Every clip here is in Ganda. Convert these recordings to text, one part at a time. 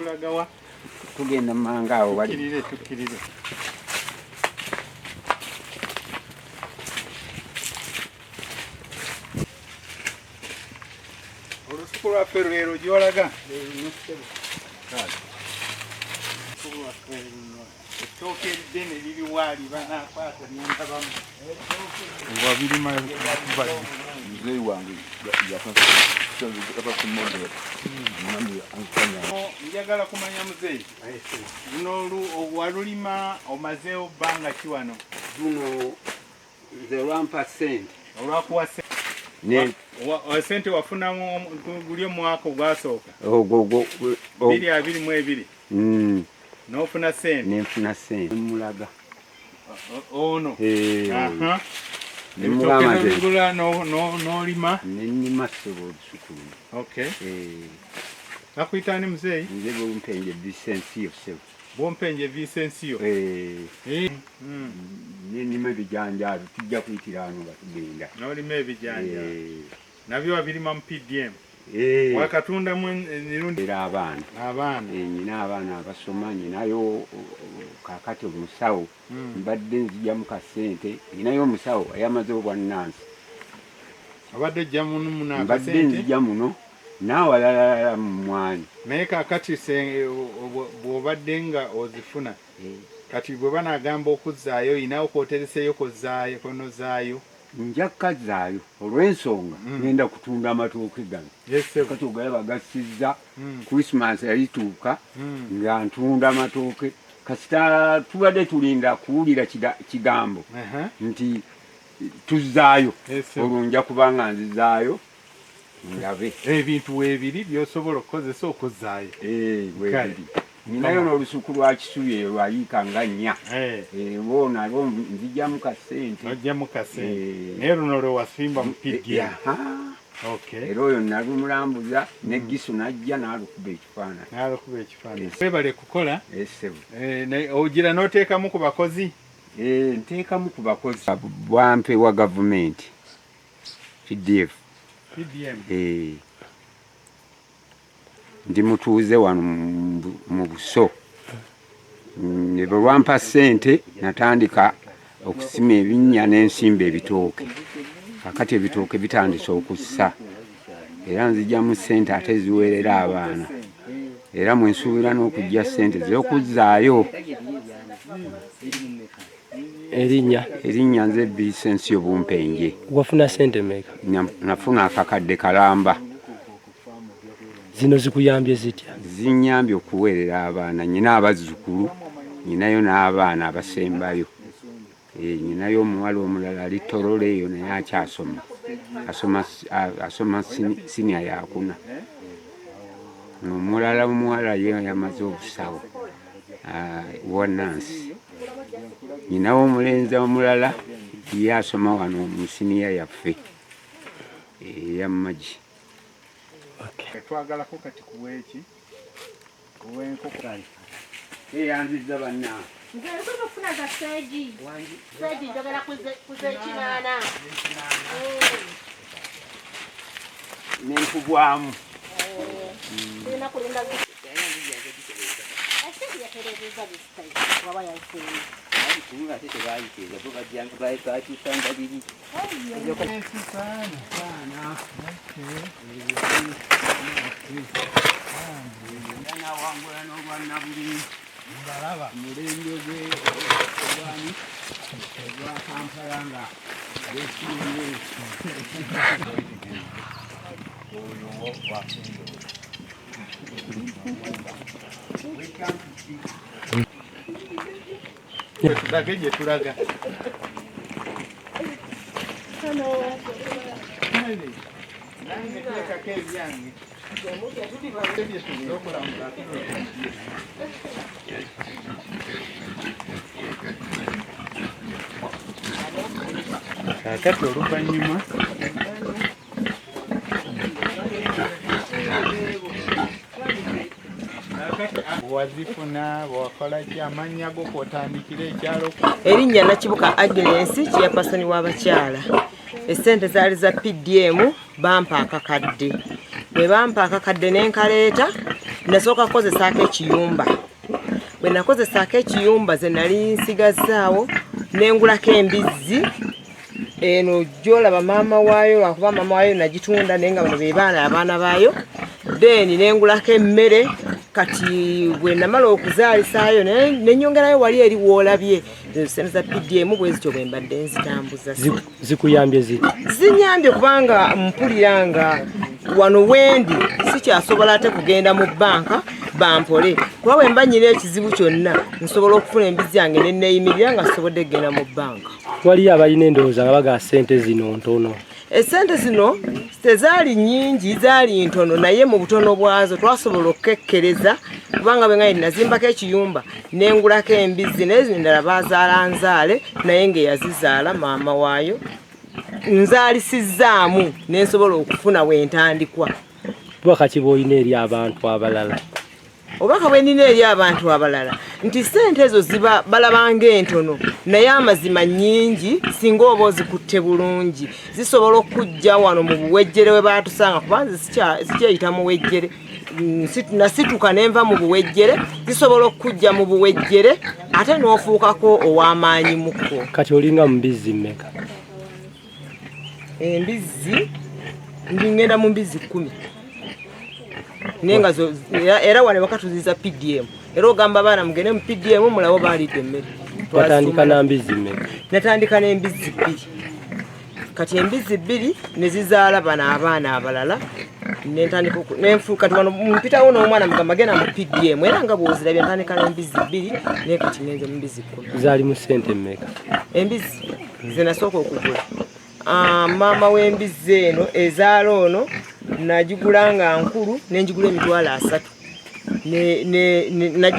Tulagawa? Tugenda manga awo wali. Tukkirire, tukkirire. Olusuku lwaffe lwero gy'olaga? Olusuku lwaffe luno. Ettooke eddene liri waali banaakwata nyendabamu. Wabirima. Mzee wange yafa. Njagala kumanya muzeeyi, luno walulima omazeewo bbanga ki wano? Luno nze lwampa ssente. Olwakuwa sente wafunamu guli omwaka ogwasooka? Ogwo. 2022. N'ofuna sente? Nenfuna sente, mulaga. Ono? Eh. Aha. Nemugamba Ebitooke nze n'obigula n'olima? Nenima ssebo olusuku luno. Okay. Eh. Bakuyita ani muzeeyi? Nze Bwompenje Visensiyo ssebo. Bwompenje Visensiyo. Eh. Eh. Nenima ebijanjaalo, tujja kuyitira wano nga tugenda. N'olima ebijanjaalo? Eh. Nabyo wabirima mu PDM? Eh. Wakatundamu emirundi? Era abaana. Abaana. Eh, nyina abaana abasoma, nyinayo kakati omusawo. Mbadde nzijamu kasente, nyinayo omusawo ayamaze obwannansi. Abadde ojja muno muno Mbadde akasente? nzija muno n'awalalala mu mmwanyi. Naye kakati bw'obadde nga ozifuna, kati bwe banaagamba okuzzaayo, oyinawo kwotereseeyo kozzaayo konozaayo? Nja kukazzaayo olw'ensonga ngenda kutunda amatooke gano. Yes, sir. Kati ogalaba gassizza. Christmas yalituuka nga ntunda amatooke, kasita tubadde tulinda kuwulira kigambo nti tuzzaayo. Yes, sir. Olwo nja kuba nga nzizaayo ndabe. Ebintu weebiri by'osobola okukozesa okuzzaayo. Eh, weebiri. Ninayo n'olusuku lwa Kisubi eyo lwayiika nga 4. Eh. Lwo nalwo nzijjamu kasente. Ojjamu kasente. Eh. Naye luno lwe wasimba mu PDM. Aha. Okay. Era oyo nalumulambuza ne Gisu n'ajja n'alukuba ekifaananyi. N'alukuba ekifaananyi. Yes. Weebale kukola. Yes, ssebo. Eh, ogira n'oteekamu ku bakozi? Eh, nteekamu ku bakozi. Bwampe wa gavumenti PDF. PDM. Eh. Ndi mutuuze wano mu Buso. Ne bwe lwampa ssente natandika okusima ebinnya n'ensimba ebitooke. Kakati ebitooke bitandise okussa. Era nzijjamu ssente ate ziweerera abaana. Era mwe nsuubira n'okujja ssente z'okuzzaayo. Erinnya? Erinnya nze Visensiyo Bumpenje. Wafuna ssente mmeka? Nafuna akakadde kalamba. Zino zikuyambye zitya? Zinnyambye okuweerera abaana. Nnyina abazzukulu, nnyinayo n'abaana abasembayo. Eh, nnyinayo omuwala omulala ali Tororo eyo naye akyasoma. Asoma siniya yakuna. Omulala omuwala ye yamaze obusawo, wa nansi. Nnyinawo omulenzi omulala ye asoma wano mu siniya yaffe eya Magi. Okay. Twagalako kati kuweeki? Kuw'enkoko. Eyanzizza bannange. Nze nsobola okufuna za seegi. Seegi njagala ku z'ekinaana. Nenkubwamu. Tulina kulinda Esente yatereezezza bisitayi waba yayiseeyo. Ate tebayiteeza bo bajjanga bakyusanga biri. Nawangula n'olwannabuli. Mbalaba. Omulembe ogwani ogwa Kampala nga beesiimye. Tulage gye tulaga. Nange teekako ebyange. Kaakati oluvannyuma wazifuna bwakola ki amannya go kwotandikira ekyalo? Erinnya Nakibuka Agnes, chairperson w'abakyala. Essente zaali za PDM, bampa akakadde. Bwe bampa akakadde ne nkaleeta, Nasooka kukozesaako ekiyumba. Bwe nakozesaako ekiyumba ze nali nsigazzaawo, nengulako embizzi eno gyolaba maama waayo, lwakuba maama waayo nagitunda, naye nga bano be baana abaana baayo. Then nengulako emmere. Kati bwe namala okuzaalisaayo nenyongerayo wali eri woolabye sente za PDM. Bwe zityo bwe mbadde nzitambuza. Zikuyambye ziti? Zinyambye kubanga mpulira nga wano wendi sikyasobola ate kugenda mu bbanka bampole, kuba bwe mba nyina ekizibu kyonna nsobola okufuna embizzi yange neneeyimirira nga nsobodde kugenda mu bbanka. Waliyo abalina endowooza nga bagaa sente zino ntono. Esente zino tezaali nnyingi, zaali ntono, naye mu butono bwazo twasobola okukekkereza, kubanga bwe nga nazimbako ekiyumba nengulako embizzi, naye zino endala bazaala nzaale, naye ng'eyazizaala maama waayo nzaalisizzaamu nensobola okufuna wentandikwa. Bubaka ki bw'olina eri abantu abalala? Obubaka bwe nnina eri abantu abalala nti sente ezo ziba balabanga entono, naye amazima nnyingi. Singa oba ozikutte bulungi, zisobola okujja wano mu buwejjere we baatusanga, kuba nze sikyeyita muwejjere. Nasituka nenva mu buwejjere. Zisobola okujja mu buwejjere ate n'ofuukako ow'amaanyi mukko. Kati olinga mu mbizzi mmeka? Embizzi ngenda mu mbizzi 10, naye nga era wano bakatuziza PDM, era ogamba abaana mugende mu PDM mulabo baalidde emmere. Watandika na mbizzi mmeka? Natandika n'embizzi 2. Kati embizzi 2 ne zizaala bano abaana abalala, nentandika nenfuuka. Kati wano mpitawo n'omwana mugamba genda mu PDM, era nga bw'ozirabye ntandika n'embizzi 2, naye kati ngenze mu mbizzi 10. Zaali mu ssente mmeka? Embizzi ze nasooka okugula, maama w'embizzi eno ezaala ono nagigula nga nkulu, nenjigula 30,000.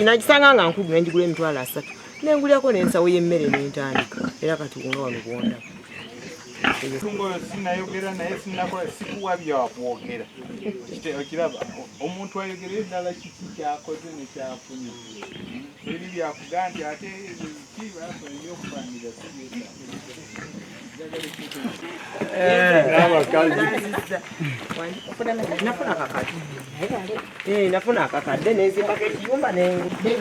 Nagisanga nga nkulu nenjigula 30,000, nengulyako n'ensawo y'emmere nentandika, era kati nga wano bwondaba. Tungo sinayogera naye sinakola sikuwa byakwogera. Okiraba omuntu ayogera eddala kiki kyakoze nekyafunye eri byakugaa nti ate ki ebyokupangira si nafuna akakadde. Nafuna akakadde nenzimbako ekiyumba nengudde.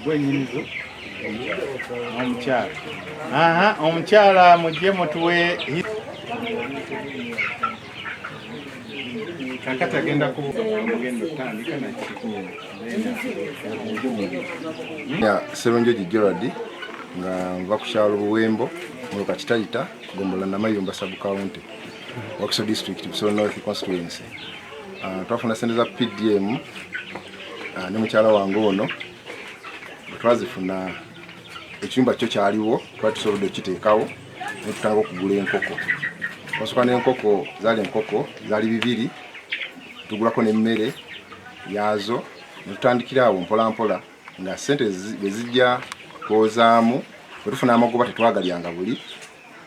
Gwenyinizo omukyala. Aha, omukyala mujje mutuwe. Kakati agenda kugenda otandika nakiki. Sserunjogi Gerald nga nva ku kyalo Buwembo mu Kitayita, Ggombolola Namayumba sub county, Wakiso district, Busoro North constituency. Twafuna sente za PDM ne mukyala wange ono. Twazifuna ekiyumba kyo kyaliwo, twali tusobodde okukiteekawo ne tutandika okugula enkoko. Twasooka n'enkoko, zaali enkoko zaali 2, tugulako n'emmere yaazo ne tutandikira awo mpola mpola nga ssente bwe zijja twozaamu. Bwe tufuna amagoba tetwagalyanga buli,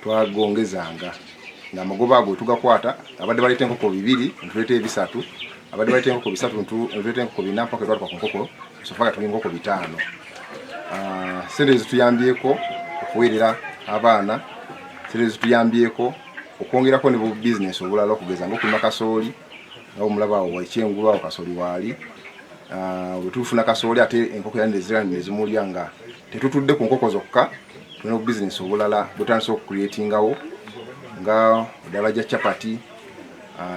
twagongezanga nga amagoba ago tugakwata. Abadde baleeta enkoko 2 ne tuleeta 3, abadde baleeta enkoko 3 ne tuleeta enkoko 4, mpaka twatuuka ku nkoko so far tuli enkoko 5. Ssente zituyambyeko okuweerera abaana, ssente zituyambyeko okwongerako ne bu bizinesi obulala, okugeza ng'okulima kasooli nga omulaba awo ekyengulu awo kasooli waali. Bwe tufuna kasooli ate enkoko era nezimulya, nga tetutudde ku nkoko zokka, tulina obubizinesi obulala bwetandise okucreatingawo nga ddala gya chapati.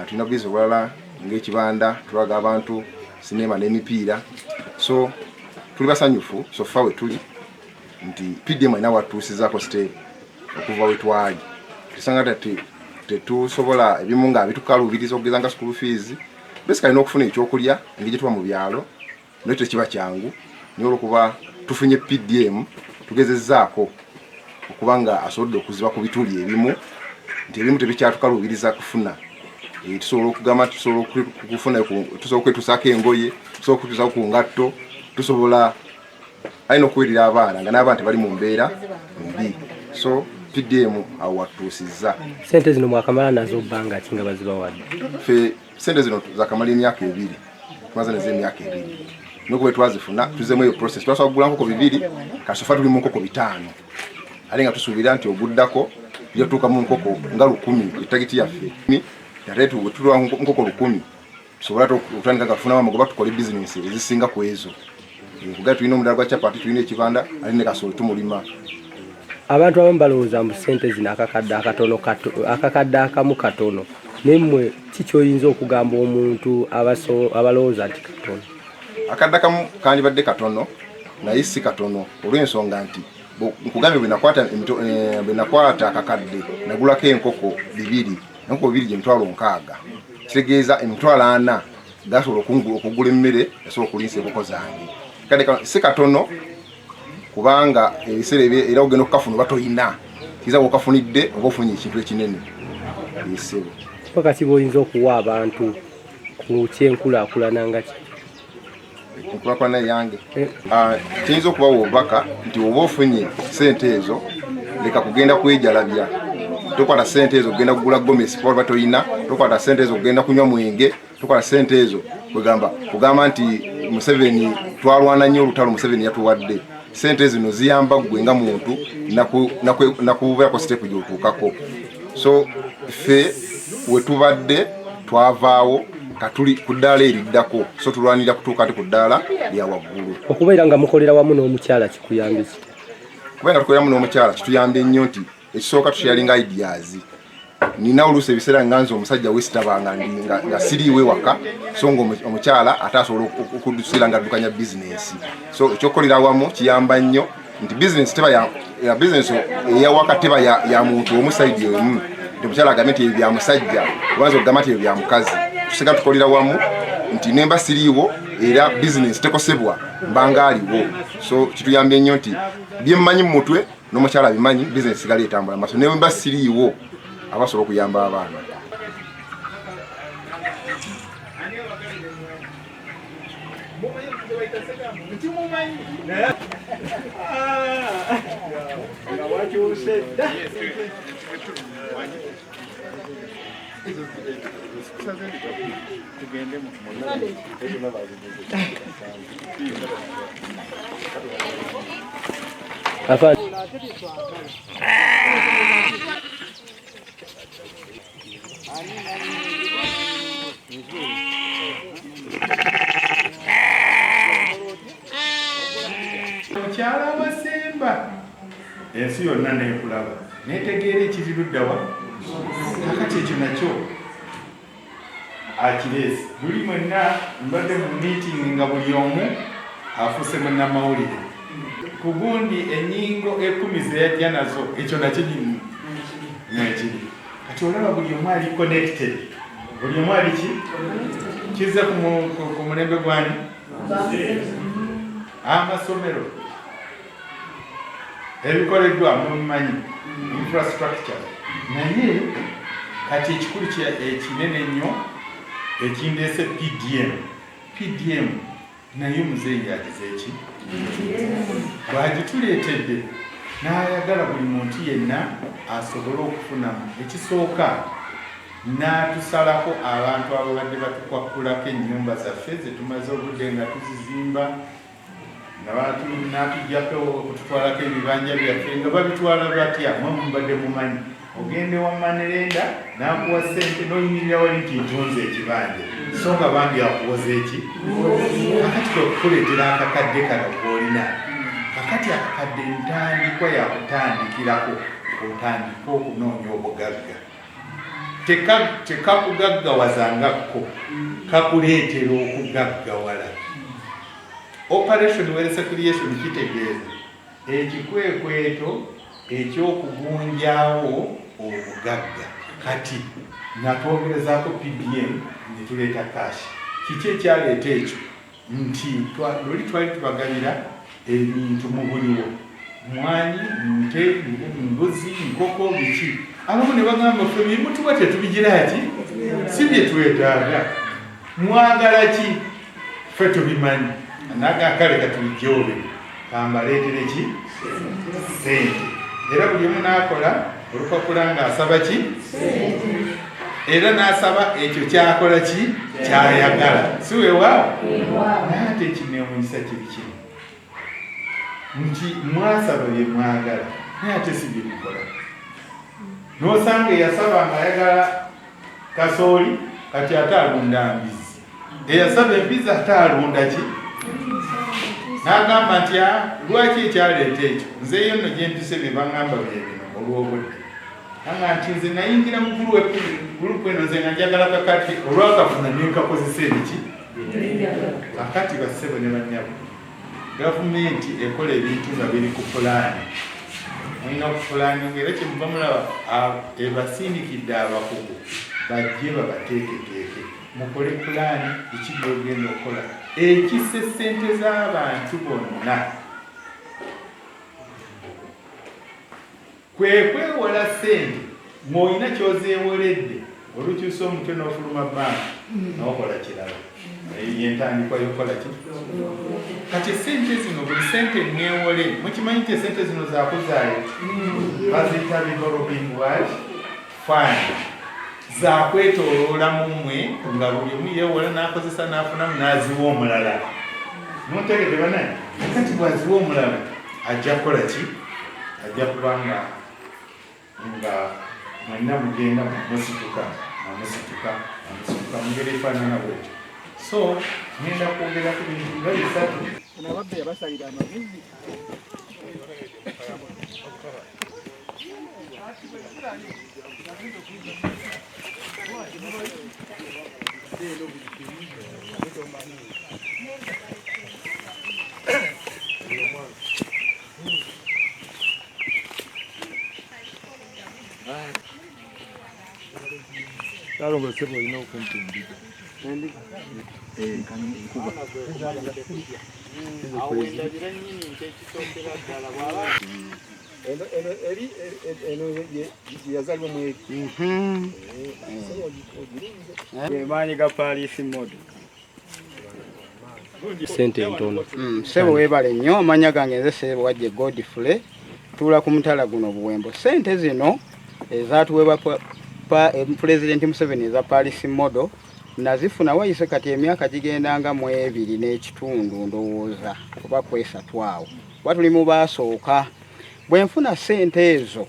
Tulina bubizinesi obulala ng'ekibanda tulaga abantu sinema n'emipiira. So tuli basanyufu so far we tuli nti PDM alina watuusizaako step okuva we twali. Tusanga tetusobola ebimu nga bitukaluubiriza, okugeza nga school fees, basically n'okufuna ekyokulya engeri gye tuba mu byalo naye tekiba kyangu, naye olwokuba tufunye PDM tugezezzaako okuba nga asobodde okuziba ku bituli ebimu nti ebimu tebikyatukaluubiriza kufuna. Tusobola okugamba tusobola okufuna, tusobola okwetuusaako engoye, tusobola okwetuusaako ku ngatto, tusobola alina okuweerera abaana nga n'abaana tebali mu mbeera mbi. So PDM awo watutuusizza. Sente zino mwakamala nazo bbanga ki nga bazibawadde? Ffe sente zino zakamala emyaka 2, tumaze nazo emyaka 2 nokuba twazifuna tuzemu eyo process. Twasobola kugula nkoko 2, kasofa tuli mu nkoko 5, ate nga tusuubira nti oguddako tujja kutuuka mu nkoko nga 10 etagiti yaffe. Ate tulwa nkoko 10 tusobola okutandika nga tufunamu amagoba tukole bizinensi ezisinga ku ezo. Kuga tulina omudala gwa chapati, tulina ekibanda ate ne kasooli tumulima. Abantu abamu balowooza mbu ssente zino akakadde akatono akakadde akamu katono, naye mmwe ki ky'oyinza okugamba omuntu abalowooza nti katono? Akadde akamu kandibadde katono naye si katono, olw'ensonga nti nkugambye bwe nakwata akakadde nagulako enkoko 2, enkoko 2 gye 60,000, kitegeeza 40,000 gasobola okugula emmere esobola okuliisa enkoko zange. Kale si katono kubanga ebiseera era ogenda okukafuna oba toyina, kiza bw'okafunidde oba ofunye ekintu ekinene. Esebo paka ki bw'oyinza okuwa abantu ku kyenkulaakulana nga ki? Enkulaakulana yange kiyinza okubawa obubaka nti oba ofunye ssente ezo leka kugenda kwejalabya. Tokwata ssente ezo kugenda kugula gomesi kuba oba toyina, tokwata ssente ezo kugenda kunywa mwenge, tokwata ssente ezo kugamba nti Museveni twalwana nnyo olutalo Museveni yatuwadde. Ssente zino ziyamba ggwe nga muntu nakubeerako siteepu gy'otuukako. So ffe we tubadde twavaawo katuli ku ddaala eriddako, so tulwanira kutuuka ate ku ddaala lya waggulu. Okubeera nga mukolera wamu n'omukyala kikuyambye kitya? Kubeera nga tukolera wamu n'omukyala kituyambye nnyo nti ekisooka tusharinga ideas. Nina oluusi ebiseera nga nze omusajja wesitabanga nga siriiwo ewaka, so nga omukyala ate asobola okudusiira nga addukanya bizinensi. So ekyokukolera awamu kiyamba nnyo nti bizinensi teba ya bizinensi eyawaka teba ya muntu omu sayidi emu, nti omukyala agambe nti ebyo bya musajja obanza okugamba nti ebyo bya mukazi. Tusiga tukolera wamu nti nemba siriiwo era bizinensi tekosebwa mbanga aliwo. So kituyambye nnyo nti bye mmanyi mu mutwe n'omukyala abimanyi, bizinensi sigala etambula maaso ne mba siriiwo abasobola okuyamba abaana. Mukyala wa Semba ensi yonna neekulaba neetegeera ekiri ludda wa kakati ekyo nakyo akireese. Luli mwenna mbadde mu meeting nga buli omu afuuse munnamawulire ku gundi ennyingo 10 ze yajja nazo, ekyo nakyo mwekiri. Kati olaba buli omu ali connected, buli omu ali ki kizze ku mulembe gwani amasomero ebikoleddwa mubimanyi infrastructure. Naye kati ekikulu ekinene ennyo ekindeese PDM naye muzeeyi yagize eki bw'agituleetedde n'ayagala buli muntu yenna asobole okufunamu. Ekisooka n'atusalako abantu ababadde batukwakulako ennyumba zaffe ze tumaze obudde nga tuzizimba, n'atuggyako okututwalako ebibanja byaffe nga babitwala batya mwe mubadde mumanyi. Ogende wa manerenda n'akuwa ssente n'oyimirira wali nti ntunze ekibanja, so nga bambi akuwoza eki. Kakati kwe kukuleetera akakadde kano k'olina. Kakati akakadde ntandikwa yakutandikirako otandike okunoonya obugagga. Tekakugaggawaza ngakko, kakuleetera okugaggawala. Operation Wealth Creation kitegeeza ekikwekweto ekyokugunjaawo obugagga. Kati natwongerezaako PDM ne tuleeta cash. Kiki ekyaleeta ekyo? Nti luli twali tubagabira ebintu mu buliwo, Mwanyi, nte, mbuzi, nkoko, biki. Abamu ne bagamba ffe byemutuwa tetubigira ki, si bye twetaaga. Mwagala ki? Ffe tubimanyi. Naga kale katubijoobe, kambaleetere ki? Ssente. Era buli omu n'akola olupapula ng'asaba ki? Era n'asaba ekyo kyakola ki? Kyayagala. Si weewaawo? Naye ate ekinneewuunyisa kiri kino nti mwasaba bye mwagala naye ate si bye mukola. N'osanga eyasaba ng'ayagala kasooli kati ate alunda mbizi, eyasaba embizi ate alunda ki? N'agamba nti lwaki ekyaleeta ekyo, nzeeyo nno gye mpise bye baŋŋamba bye bino olw'obudde. Anga nti nze nayingira mu gulupu eno nze nga njagala kakadde, olwakafuna ne nkakozesa ebiki. Kakati bassebo ne bannyabo, gavumenti ekola ebintu nga biri ku pulaani. Mulina okupulaaninga, era kyemuva mulaba ebasindikidde abakugu bajje babateeketeeke, mukole pulaani biki by'ogenda okukola ekisse ssente z'abantu bonna. Kwe kwewola ssente ng'olina ky'ozeewoledde, olukyusa omutwe n'ofuluma bbanka n'okola kirala. Eyo y'entandikwa y'okukola ki? Kati essente zino, buli ssente neewole, mukimanyi nti essente zino zakuzaayo, baziyita revolving what? Fund. Zakwetooloola mu mmwe nga buli omu yeewola n'akozesa n'afunamu n'aziwa omulala. Muntegedde banaye? Kati bw'aziwa omulala ajja kukola ki? Ajja kuba nga mwenna mugenda musituka nga musituka nga musituka mu ngeri efaanana bwetyo. So ngenda kwogera ku bintu nga bisatu. Ababbe yabasalira amagezi. Salongo ssebo olina okumpa endiga. Nkuba. Eno eri eno yazaalibwa mu eri. Maanyi ga Paris model. Sente ntono. Ssebo weebale nnyo, amannya gange nze Ssebo Wajje Godfrey, tuula ku mutala guno Buwembo. Ssente zino ezatuweebwa Pulezidenti Museveni eza Paris model nazifuna wayise kati emyaka gigenda nga mu ebiri n'ekitundu ndowooza oba kwesatu awo, kuba tuli mu baasooka. Bwe nfuna ssente ezo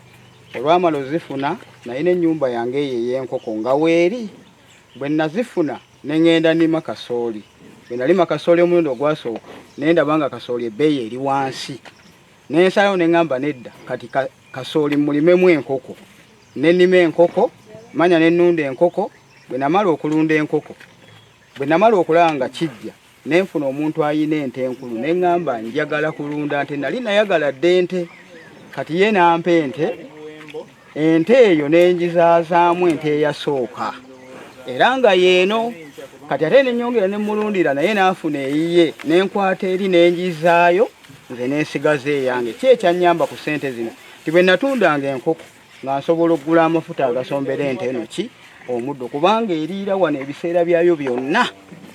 olwamala ozifuna nalina ennyumba yange eyo ey'enkoko nga weeri. Bwe nazifuna ne ŋŋenda nnima kasooli. Bwe nalima kasooli omulundi ogwasooka ne ndaba nga kasooli ebbeeyi eri wansi, ne nsalawo ne ŋŋamba nedda, kati kasooli mulimemu enkoko. Ne nnima enkoko, manya ne nnunda enkoko. Bwe namala okulunda enkoko, bwe namala okulaba nga kijja, ne nfuna omuntu ayina ente enkulu, ne ŋŋamba njagala kulunda nte. Nali nayagala dda ente, kati ye n'ampa ente. Ente eyo ne ngizaazaamu ente eyasooka era nga yeeno. Kati ate ne nnyongera ne mmulundira naye n'afuna eyiye, ne nkwata eri ne ngizaayo nze ne nsigaza eyange. Ki ekyannyamba ku ssente zino? Nti bwe natundanga enkoko nga nsobola okugula amafuta agasombera ente eno ki omuddo, kubanga eriira wano ebiseera byayo byonna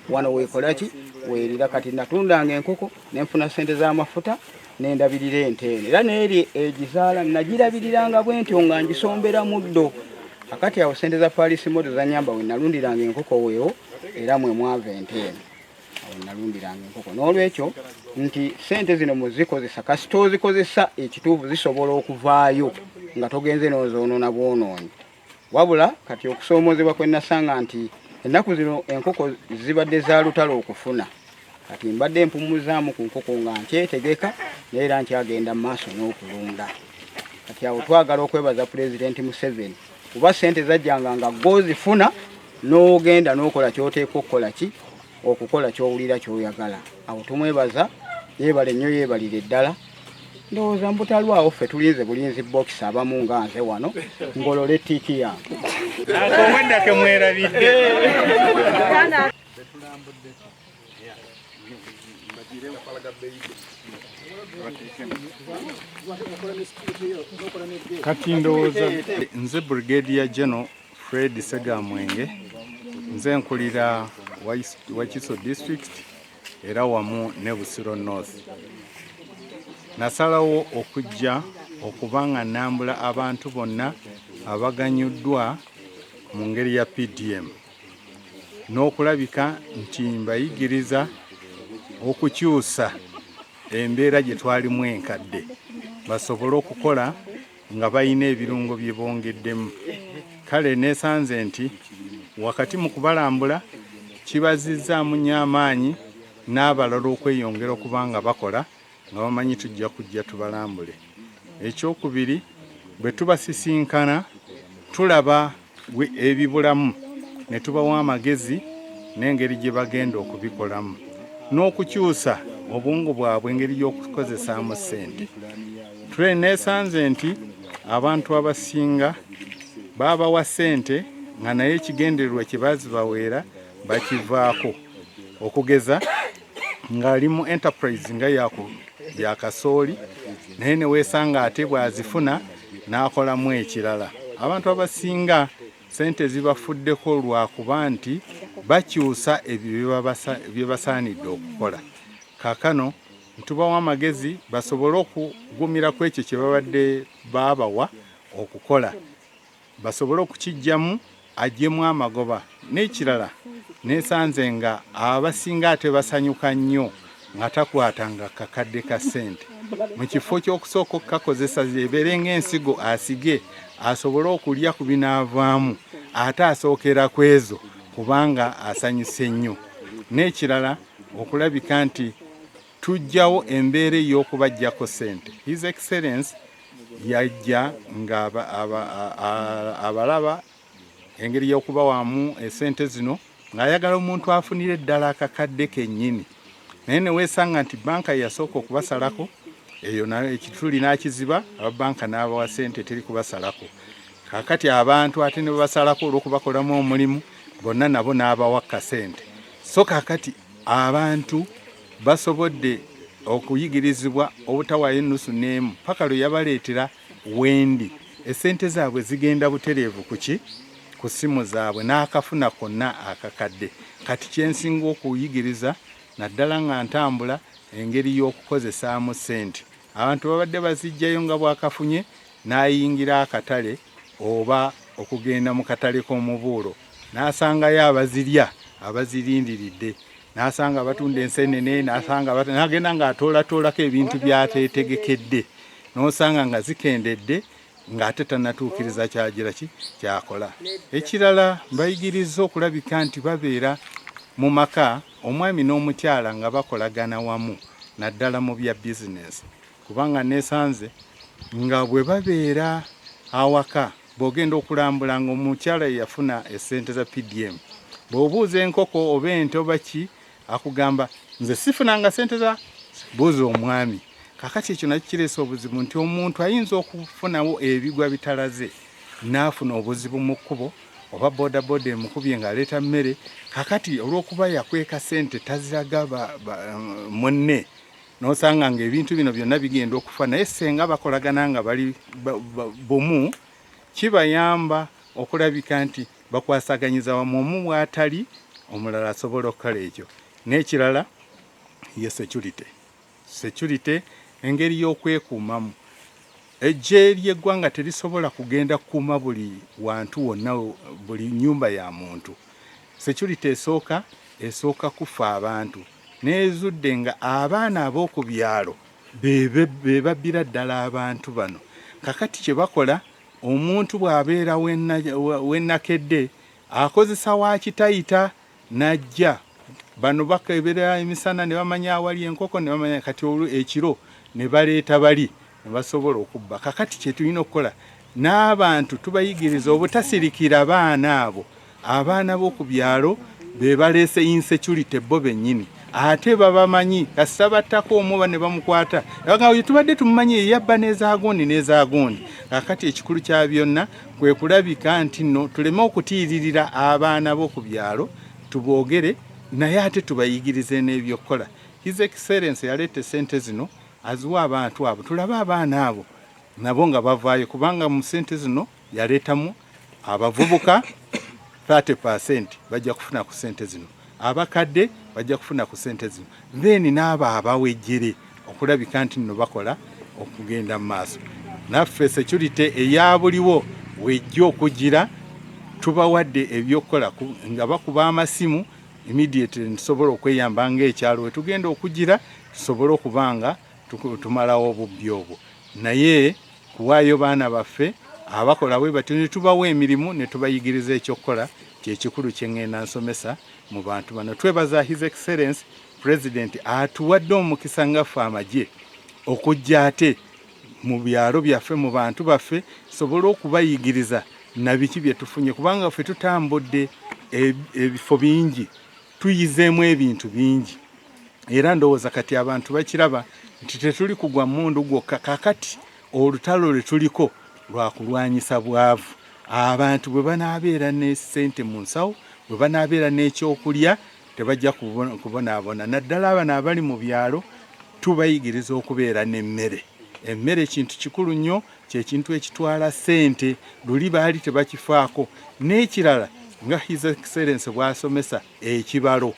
wano weekola ki weerira. Kati natundanga enkoko ne nfuna ssente z'amafuta ne ndabirira ente eno, era n'eri egizaala nagirabiriranga bwe ntyo nga ngisombera muddo. Kakati awo ssente za Paris model zannyamba we nalundiranga enkoko weewo, era mwe mwava ente eno. Awo nalundiranga enkoko. N'olwekyo nti ssente zino muzikozesa, kasita ozikozesa ekituufu zisobola okuvaayo nga togenze n'ozoonoona bwonoonyi. Wabula kati okusoomoozebwa kwe nasanga nti ennaku zino enkoko zibadde za lutalo okufuna. Kati mbadde mpumuzaamu ku nkoko nga nkyetegeka, naye era nkyagenda mu maaso n'okulunda. Kati awo twagala okwebaza Pulezidenti Museveni, kuba ssente zajjanga nga gw'ozifuna n'ogenda n'okola ky'oteekwa okukola ki, okukola ky'owulira ky'oyagala. Awo tumwebaza, yeebale nnyo, yeebalire ddala. Ndowooza mbutalwawo ffe tulinze bulinzi bokisi abamu nga nze wano ngolole ttiiki yange. Ak'obwedda kemwerabidde. Kati ndowooza nze Brigadier General Fred Segamwenge, nze nkulira Wakiso District era wamu ne Busiro North. Nasalawo okujja okuba nga nnambula abantu bonna abaganyuddwa mu ngeri ya PDM n'okulabika nti mbayigiriza okukyusa embeera gye twalimu enkadde basobole okukola nga balina ebirungo bye bongeddemu. Kale neesanze nti wakati mu kubalambula kibazizzaamu nnyo amaanyi n'abalala okweyongera okuba nga bakola nga bamanyi tujja kujja tubalambule. Ekyokubiri, bwe tubasisinkana tulaba ebibulamu ne tubawa amagezi n'engeri gye bagenda okubikolamu n'okukyusa obwongo bwabwe engeri y'okukozesaamu ssente. Neesanze nti abantu abasinga babawa ssente nga naye ekigendererwa kye bazibaweera bakivaako. Okugeza ng'ali mu enterprise nga ya kasooli, naye ne weesanga ate bw'azifuna n'akolamu ekirala. Abantu abasinga ssente zibafuddeko lwakuba nti bakyusa ebyo bye basaanidde okukola. Kaakano ntubawa amagezi basobole okugumira ku ekyo kye babadde baabawa okukola, basobole okukiggyamu aggyemu amagoba. N'ekirala neesanze nga abasinga ate basanyuka nnyo nga takwatanga kakadde ka ssente. Mu kifo ky'okusooka okukakozesa ebeere ng'ensigo asige asobole okulya ku binaavaamu, ate asookera ku ezo kubanga asanyuse nnyo. N'ekirala okulabika nti tuggyawo embeera ey'okubaggyako ssente. His Excellence yajja nga abalaba engeri y'okubawaamu essente zino ng'ayagala omuntu afunire ddala akakadde kennyini, naye ne weesanga nti banka yasooka okubasalako eyo ekituli n'akiziba, aba banka n'abawa ssente teri kubasalako. Kaakati abantu ate ne babasalako olw'okubakolamu omulimu bonna nabo n'abawa kasente. So kaakati abantu basobodde okuyigirizibwa obutawaayo ennusu n'emu paka lwe yabaleetera wendi. Essente zaabwe zigenda butereevu ku ki ku ssimu zaabwe n'akafuna konna akakadde. Kati kyensinga okuyigiriza naddala nga ntambula engeri y'okukozesaamu ssente. Abantu babadde bazijjayo nga bw'akafunye n'ayingira akatale oba okugenda mu katale k'omubuulo n'asangayo abazirya abazirindiridde, n'asanga abatunda ensenene, n'asanga n'agenda ng'atoolatoolako ebintu by'ateetegekedde, n'osanga nga zikendedde ng'ate tannatuukiriza kyagira ki kyakola. Ekirala mbayigiriza okulabika nti babeera mu maka omwami n'omukyala nga bakolagana wamu naddala mu bya bizinesi, kubanga neesanze nga bwe babeera awaka bw'ogenda okulambula ng'omukyala yeyafuna essente za PDM, bw'obuuza enkoko oba ente oba ki akugamba nze sifunanga ssente za, buuza omwami. Kaakati ekyo nakyo kireese obuzibu nti omuntu ayinza okufunawo ebigwa bitalaze n'afuna obuzibu mu kkubo oba bodaboda emukubye ng'aleeta mmere. Kaakati olw'okuba yakweka ssente taziraga munne, n'osanga ng'ebintu bino byonna bigenda okufa, naye ssenga bakolagana nga bali bumu kibayamba okulabika nti bakwasaganyiza wamu, omu bw'atali omulala asobola okukola ekyo. N'ekirala ye security. Security engeri y'okwekuumamu. Eggye ly'eggwanga terisobola kugenda kukuuma buli wantu wonna, buli nnyumba ya muntu. Security esooka kufa abantu. Neezudde nga abaana ab'oku byalo be babbira ddala abantu bano. Kakati kye bakola, omuntu bw'abeera wennakedde akozesa wa kitayita n'ajja. Bano bakebera emisana ne bamanya awali enkoko ne bamanya kati olwo ekiro ne baleeta bali ne basobola okubba. Kakati kye tulina okukola n'abantu tubayigiriza obutasirikira baana abo. Abaana b'oku byalo be baleese insecurity bo bennyini, ate babamanyi kasita battako omu oba ne bamukwata bagamba tubadde tumumanyi yeyabba n'ezaagundi n'ezaagundi. Kakati ekikulu kya byonna kwe kulabika nti nno tuleme okutiiririra abaana b'oku byalo, tuboogere naye ate tubayigirize n'ebyokukola. His Excellence yaleeta esente zino aziwa abantu abo, tulabe abaana abo nabo nga bavaayo, kubanga mu sente zino yaleetamu abavubuka 30% bajja kufuna ku sente zino, abakadde bajja kufuna ku sente zino, then n'abo abawejjere okulabika nti nno bakola okugenda mu maaso. Naffe security eya buliwo wejja okugira, tubawadde ebyokukola nga bakuba amasimu immediately ntusobola okweyamba ng'ekyalo wetugenda okugira tusobole okuba nga tumalawo obubbi obwo. Naye kuwaayo baana baffe abakola bwe batyo ne tubawa emirimu ne tubayigiriza ekyokukola, kyekikulu kye ŋŋenda nsomesa mu bantu bano. Twebaza His Excellence President atuwadde omukisa nga ffe amagye okujja ate mu byalo byaffe, mu bantu baffe, tusobole okubayigiriza na biki bye tufunye, kubanga ffe tutambudde ebifo bingi, tuyizeemu ebintu bingi, era ndowooza kati abantu bakiraba nti tetuli kugwa mmundu gwokka. Kakati olutalo lwe tuliko lwa kulwanyisa bwavu. Abantu bwe banaabeera ne ssente mu nsawo, bwe banaabeera n'ekyokulya, tebajja kubonaabona. Naddala bano abali mu byalo tubayigiriza okubeera n'emmere. Emmere kintu kikulu nnyo, kyekintu ekitwala ssente, luli baali tebakifaako. N'ekirala nga His Excellence bw'asomesa ekibalo,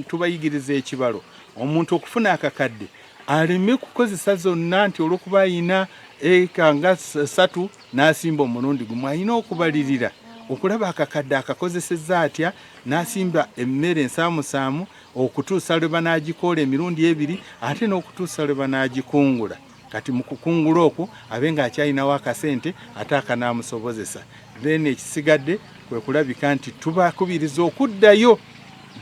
tubayigiriza ekibalo, omuntu okufuna akakadde aleme kukozesa zonna nti olw'okuba ayina eka nga 3 n'asimba omulundi gumu, ayina okubalirira okulaba akakadde akakozesezza atya, n'asimba emmere ensaamusaamu okutuusa lwe banaagikoola emirundi 2, ate n'okutuusa lwe banaagikungula. Kati mu kukungula okwo abe ng'akyalinawo akasente ate akanaamusobozesa. Then ekisigadde kwe kulabika nti tubakubiriza okuddayo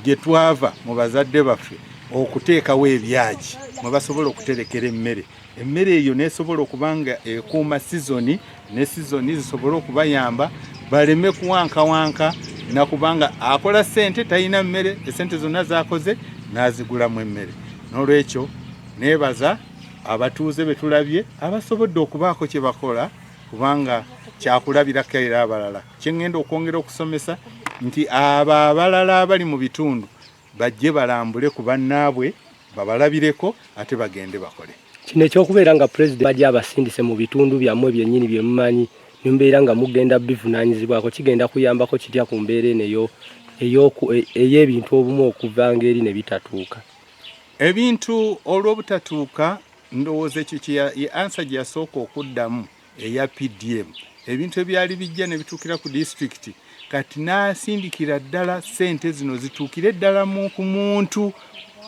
gye twava mu bazadde baffe, okuteekawo ebyagi mwe basobola okuterekera emmere. Emmere eyo n'esobola okuba nga ekuuma sizoni ne sizoni, zisobole okubayamba baleme kuwankawanka nakubanga akola ssente talina mmere, essente zonna z'akoze n'azigulamu emmere. N'olwekyo neebaza abatuuze be tulabye abasobodde okubaako kye bakola, kubanga kyakulabirako era abalala. Kye ŋŋenda okwongera okusomesa nti abo abalala abali mu bitundu bajje balambule ku bannaabwe, babalabireko ate bagende bakole. Kino ekyokubeera nga pulezidenti bajja abasindise mu bitundu byammwe byennyini bye mumanyi, ne mubeera nga mugenda bivunaanyizibwako, kigenda kuyambako kitya ku mbeera eno ey'ebintu obumu okuva ng'eri ne bitatuuka? Ebintu olw'obutatuuka, ndowooza ekyo ye ansa gye yasooka okuddamu eya PDM. Ebintu ebyali bijja ne bituukira ku disitulikiti, kati n'asindikira ddala ssente zino zituukire ddala ku muntu,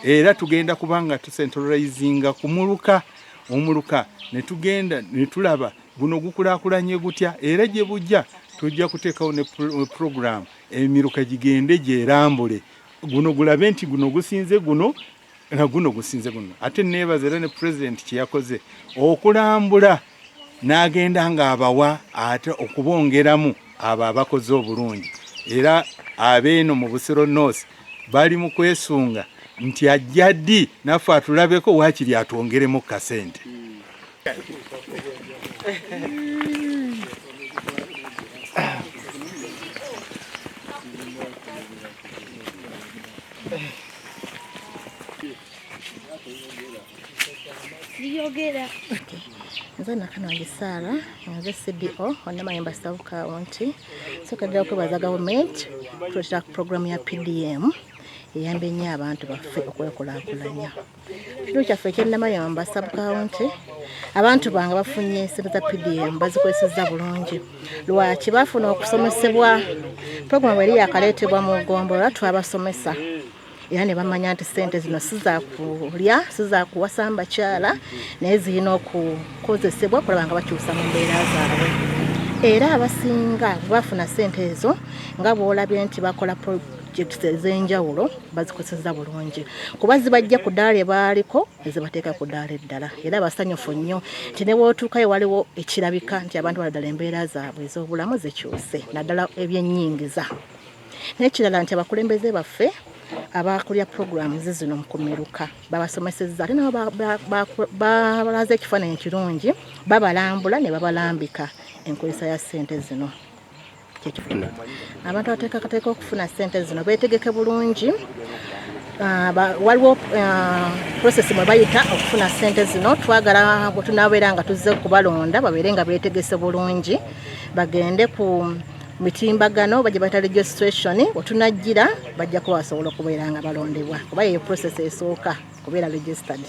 era tugenda kubanga tucentralizinga ku muluka, omuluka ne tugenda ne tulaba guno gukulaakulanye gutya, era gye bujja tujja kuteekawo ne program emiruka gigende gyerambule, guno gulabe nti guno gusinze guno na guno gusinze guno. Ate neebaza era ne pulezidenti kye yakoze okulambula n'agenda ng'abawa ate okubongeramu abo abakoze obulungi. Era abeeno mu Busiro North bali mu kwesunga nti ajja ddi naffe atulabeko waakiri atwongeremu kasente. Nze Nakanwangi Sarah, nze CDO Onnamayemba Sub County. Nsooka ddala okwebaza gavumenti okutuleetera pulogulaamu ya PDM eyambye ennyo abantu baffe okwekulaakulanya. Ekitundu kyaffe eky'e Namayumba Sub County, abantu bange bafunye ssente za PDM bazikozesezza bulungi. Lwaki? Bafuna okusomesebwa. Pulogulaamu bweri yakaleetebwa mu ggombolola twabasomesa era ne bamanya nti ssente zino si za kulya, si za kuwasa bakyala, naye zirina okukozesebwa okulaba nga bakyusa mu mbeera zaabwe. Era abasinga bafuna ssente ezo nga bw'olabye nti bakola projects ez'enjawulo bazikozesezza bulungi, kuba zibajja ku ddaala lye baaliko ne zibateeka ku ddaala eddala. Era basanyufu nnyo nti ne bw'otuukayo waliwo ekirabika nti abantu bala ddala embeera zaabwe ez'obulamu zikyuse, naddala ebyennyingiza. N'ekirala nti abakulembeze baffe abakulya programs zino ku miruka babasomesezza, ate nabo babalaze ekifaananyi ekirungi, babalambula ne babalambika enkozesa ya ssente zino. Abantu abateekateeka okufuna ssente zino beetegeke bulungi, Waliwo process mwe bayita okufuna ssente zino. Twagala bwe tunaabeera nga tuzze kubalonda, babeere nga beetegese bulungi, bagende ku mitimbagano bajja bayita registration. Wetunajjira bajja kuba basobola okubeera nga balondebwa, kuba yeyo process esooka, kubeera registered.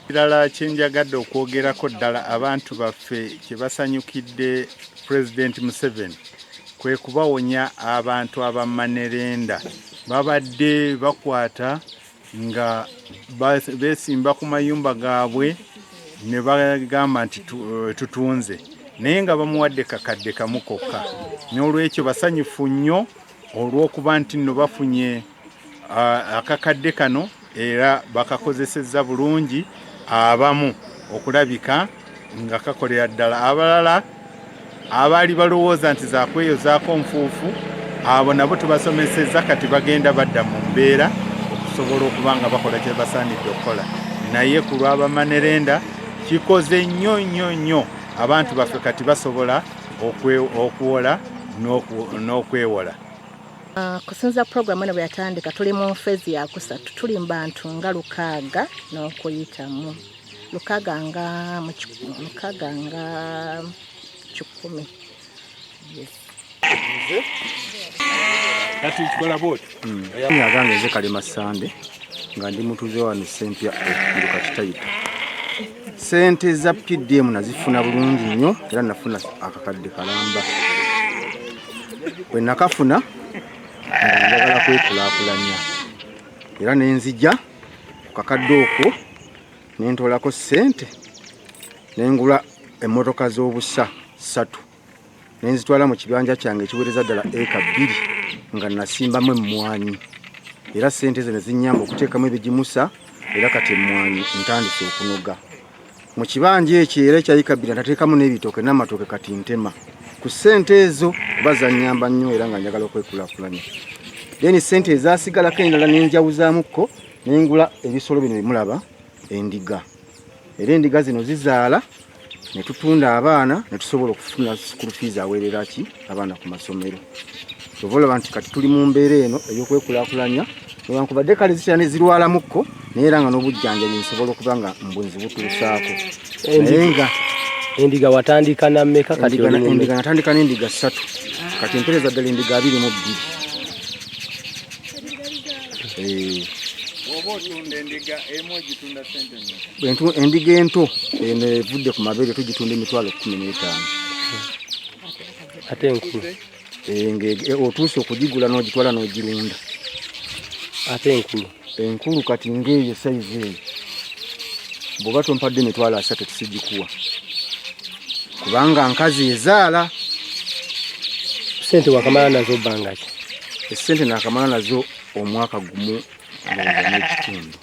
Kirala kyenjagadde okwogerako ddala, abantu baffe kye basanyukidde Pulezidenti Museveni kwe kubawonya abantu aba money lender. Babadde bakwata nga beesimba ku mayumba gaabwe ne bagamba nti tutunze, naye nga bamuwadde kakadde kamu kokka. N'olwekyo basanyufu nnyo olw'okuba nti nno bafunye akakadde kano, era bakakozesezza bulungi, abamu okulabika nga kakolera ddala. Abalala abaali balowooza nti zakweyozaako nfuufu, abo nabo tubasomesezza, kati bagenda badda mu mbeera okusobola okuba nga bakola kye basaanidde okukola. Naye ku lw'aba money lender kikoze nnyo nnyo nnyo. Abantu baffe kati basobola okuwola n'okwewola. Kusinza puroguramu eno bwe yatandika, tuli mu phase yakusatu. Tuli mu bantu nga 600 n'okuyitamu, 600 nga 600 nga 100, yes. Kati kikola bwoti. Agange nze Kalema Sande, nga ndi mutuuze wano Sempya Nduka Kitayita. Sente za PDM nazifuna bulungi nnyo, era nafuna akakadde kalamba. Bwe nakafuna nga njagala kwekulaakulanya, era nenzija ku kakadde okwo nentolako ssente nengula emmotoka z'obusa ssatu, nenzitwala mu kibanja kyange ekiweereza ddala eka 2 nga nasimbamu emmwanyi, era ssente ezo ne zinnyamba okuteekamu ebigimusa, era kati emmwanyi ntandise okunoga mu kibanja ekyo. Era ekya eka 2 ntateekamu n'ebitooke n'amatooke, kati ntema ku ssente ezo kuba zannyamba nnyo, era nga njagala okwekulaakulanya. Then ssente ezasigalako endala nenjawuzaamukko nengula ebisolo bino bimulaba, endiga, era endiga zino zizaala ne tutunda abaana ne tusobola okufuna school fees aweerera ki abaana ku masomero. Kyova olaba nti kati tuli mu mbeera eno ey'okwekulaakulanya, newankubadde kale zitera ne zirwalamukko, naye era nga n'obujjanjabi nsobola okuba nga mbunzi butuusaako. Naye nga Endiga watandika na mmeka? Kati oli mu Endiga natandika n'endiga ssatu, kati mpereza ddala endiga 22. Bw'oba otunda endiga emu, ogitunda sente mmeka? Endiga ento eno evudde ku mabeere tugitunda emitwalo 15. Ate enkulu? Otuuse okugigula n'ogitwala n'ogirunda. Ate enkulu? Enkulu kati ng'eyo sayizi eyo, bw'oba tompadde 300,000 tisigikuwa, kubanga nkazi ezaala. Sente wakamala nazo bbanga ki? Esente nakamala nazo omwaka gumu ndowooza n'ekitundu.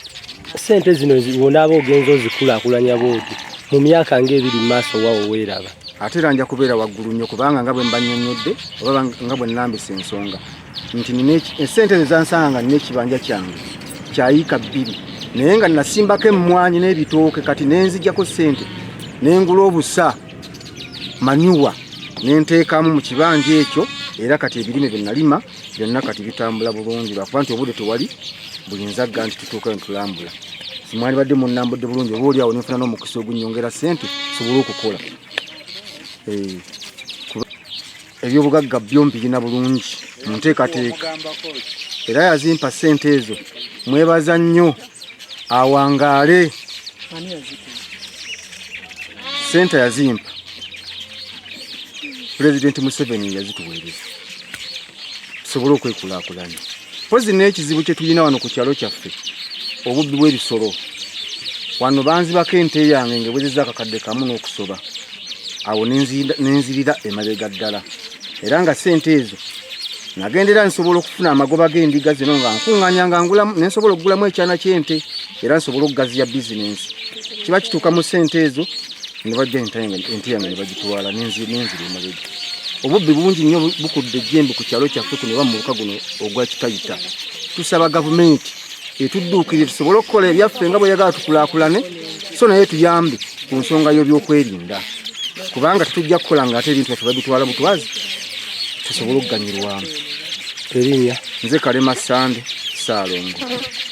Sente zino wonaaba ogenza ozikulaakulanya bwoti, mu myaka ng'ebiri mu maaso wawo weeraba? Ate era nja kubeera waggulu nnyo, kubanga nga bwe mba nnyonnyodde oba nga bwe nnambisa ensonga nti nina esente ezo zansanga nga nina ekibanja kyange kya yiika 2, naye nga nasimbako emmwanyi n'ebitooke. Kati nenzijjako sente nengula obusa, manure, nenteekamu mu kibanja ekyo, era kati ebirime bye nalima byonna kati bitambula bulungi, lwakuba nti obudde tewali buyinza gga nti tutuukayo ntulambula. Simwalibadde munnambudde bulungi, oba oli awo nenfuna n'omukisa ogunyongera sente sobole okukola. Ebyobugagga byo mbirina bulungi mu nteekateeka, era yazimpa sente ezo, mwebaza nnyo, awangaale. Sente yazimpa Pulezidenti Museveni, yazituweereza tusobole okwekulaakulanya. Mpozi n'ekizibu kye tulina wano ku kyalo kyaffe, obubbi bw'ebisolo. Wano banzibako ente yange ng'ewezezza akakadde kamu n'okusoba awo, nenzirira emabega ddala, era nga sente ezo nagendera nsobola okufuna amagoba g'endiga zino nga nkuŋŋaanya nga ngulamu, ne nsobola okugulamu ekyana ky'ente, era nsobola okugaziya bizinensi. Kiba kituuka mu sente ezo ne bajja ente yange ne bagitwala, nenzira emabega. Obubbi bungi nnyo bukudde ejjembe ku kyalo kyaffe kuno oba mu muluka guno ogwa Kitayita. Tusaba gavumenti etudduukirire tusobole okukola ebyaffe nga bweyagala tukulaakulane, so naye tuyambe ku nsonga y'ebyokwerinda, kubanga tetujja kukola nga ate ebintu byaffe babitwala butwazi. Tusobole okuganyulwamu. Erinnya? Nze Kalema Sande. Ssaalongo.